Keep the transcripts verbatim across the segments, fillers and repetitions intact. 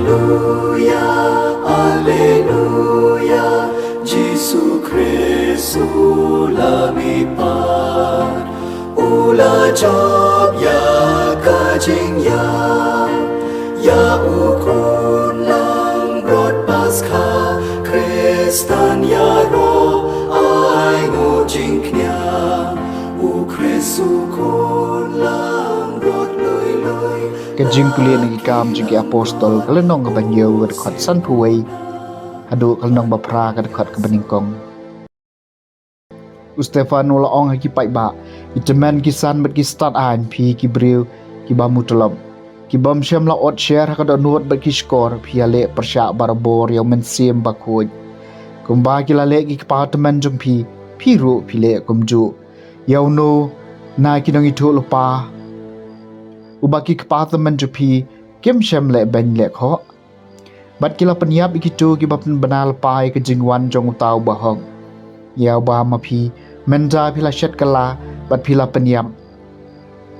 Alleluia, Alleluia, Jisu Khrist u la mihpat, u la jop ïa ka jingïap, ïa u khun langbrot Paskha, Khristan ïaroh ai nguh jingkñia, u Khrist u khun langbrot lui lui. Ka jingpule na ki Kam jong ki Apostol, ka lynnong kaba hynñiew, ka dkhot sanphew wei haduh ka lynnong ba phra, ka dkhot kaba nyngkong. U Stephan u la ong ha ki paidbah: Ki tymmen ki san bad ki stad aiñ, phi ki briew kiba mutlop, ki bym shym la ot sher ha ka dohnud bad ki shkor, phi ïaleh pyrshah barabor ïa u Mynsiem Bakhuid, kumba ki la leh ki kpa tymmen jong phi, phi ruh phi leh kumjuh. Ïa uno na ki nongïathuhlypa uba ki kpa tymmen jong phi kim shym leh beiñ leh khoh? Bad ki la pynïap ïa kito kiba pynbna lypa ïa ka jingwan jong uta uba hok, ïa uba ma phi mynta phi la shet kylla bad phi la pynïap.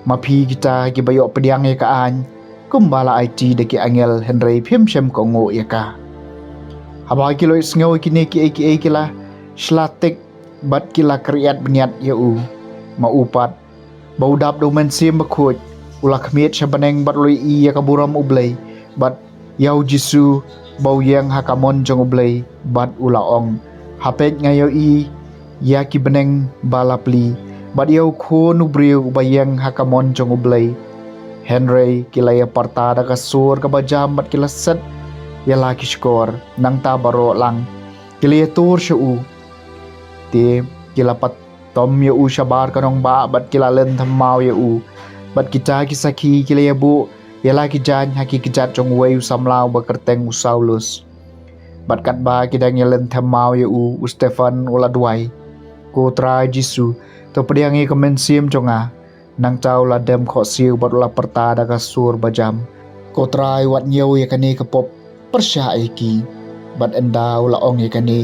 Ma phi kita kiba ïoh pdiang ïa ka aiñ kumba la aiti da ki angel, hynrei phim shym kohnguh ïa ka. Haba ki la ïohsngew ïa kine kiei kiei, ki la shla tik bad ki la kyriat bniat ïa u. Ma u pat, ba u dap da u Mynsiem Bakhuid, u la khmied sha bneng bad u la ïohi ïa ka burom U Blei, bad ïa u Jisu ba u ïeng ha ka mon jong U Blei, bad u la ong: Ha peit, nga ïohi ïa ki bneng ba la plie, bad ïa u Khun u briew uba ïeng ha ka mon jong U Blei. Hynrei ki la ïa pyrta da ka sur kaba jam bad ki la set ïa la ki shkor. Nangta baroh lang ki la ïatur sha u. Te ki la pat tom ïa u shabar ka nongbah bad ki la lynthem maw ïa u. Bad kita ki sakhi ki la ïabuh ïa la ki jaiñ ha ki kjat jong uwei u samla uba kyrteng u Saulus. Bad katba ki dang ïalynthem maw ïa u, u Stephan u la duwai: Ko Trai Jisu, to pdiang ïa ka mynsiem jong nga. Nangta u la dem khohsiew bad u la pyrta da ka sur ba jam: Ko Trai, wat ñiew ïa kane ka pop pyrshah ïa ki. Bad ynda u la ong ïa kane,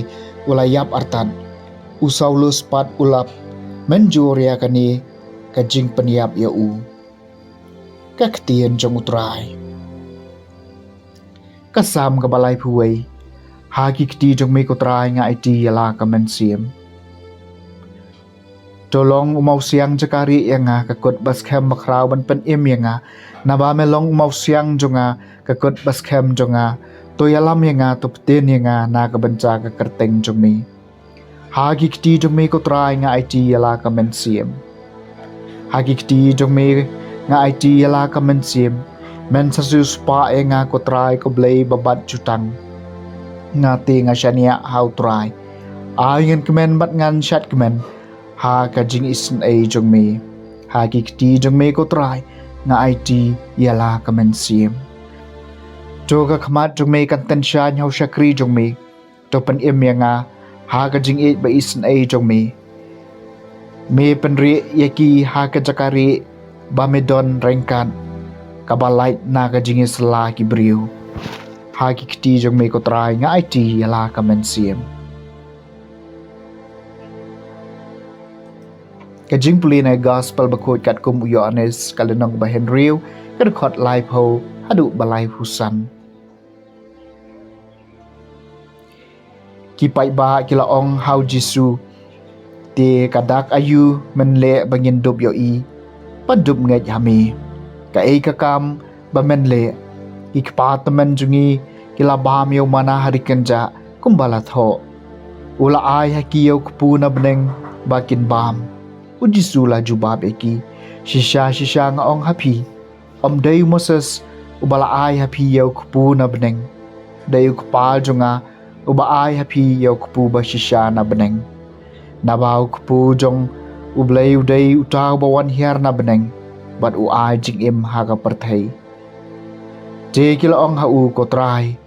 u la ïap artat. U Saulus pat u la mynjur ïa kane ka jingpynïap ïa u. Ka ktien jong U Trai. Ka Salm kaba laiphew wei. Ha ki kti jong me, ko Trai, nga aiti ïa la ka mynsiem. To long u mawsiang jaka rieh ïa nga, ka kut ba skhem ba khraw ban pynim ïa nga. Naba me long u mawsiang jong nga, ka kut ba skhem jong nga. To ïalam ïa nga, to btin ïa nga na ka bynta ka kyrteng jong me. Ha ki kti jong me, ko Trai, nga aiti ïa la ka mynsiem. Ha ki kti jong me nga aiti ïa la ka mynsiem. Men sa siewspah ïa nga, ko Trai, ko Blei ba bat jutang. Nga te nga shaniah ha U Trai. Ai ngan kmen bad ngan shad kmen ha ka jingisynei jong me. Ha ki kti jong me, ko Trai, nga aiti ïa la ka mynsiem. To ka khmat jong me kan tyngshaiñ ha u shakri jong me. To pynim ïa nga ha ka jingïeit ba isynei jong me. Me pynrieh ïa ki ha ka jaka rieh ba me don ryngkat, kaba lait na ka jingïasylla ki briew. Ha ki kti jong me, ko Trai, nga aiti ïa la ka mynsiem. Ka jingpule na ka Gospel Bakhuid katkum u Ïoannis, ka lynnong ba hynriew, ka dkhot laiphew haduh ba laiphew san. Ki paidbah ki la ong ha u Jisu: Te ka dak aïu men leh ba ngin dup ïohi ba dup ngeit ha me? Kaei ka kam ba men leh? Ki kpa tymmen jong ngi ki la bam ïa u manna ha ri kynjah kumba la thoh. U la ai ha ki ïa u kpu na bneng ba kin bam. U Jisu la jubab ïa ki: Shisha shisha nga ong ha phi, ym dei u Moses uba la ai ha phi ïa u kpu na bneng. Dei u Kpa jong nga uba ai ha phi ïa u kpu ba shisha na bneng. Naba u kpu jong U Blei u dei uta uba wan hiar na bneng bad u ai jingim ha ka pyrthei. Te ki la ong ha u: Ko Trai,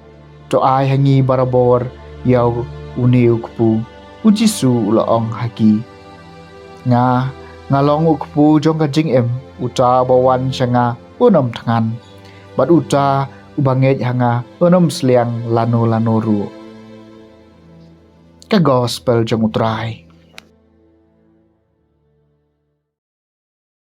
to ai ha ngi barabor ïa une u kpu. U Jisu u la ong ha ki: Nga, nga long u kpu jong ka jingim. Uta uba wan sha nga un ym thngan, bad uta uba ngeit ha nga un ym sliang lano lano ruh. Ka Gospel jong U Trai.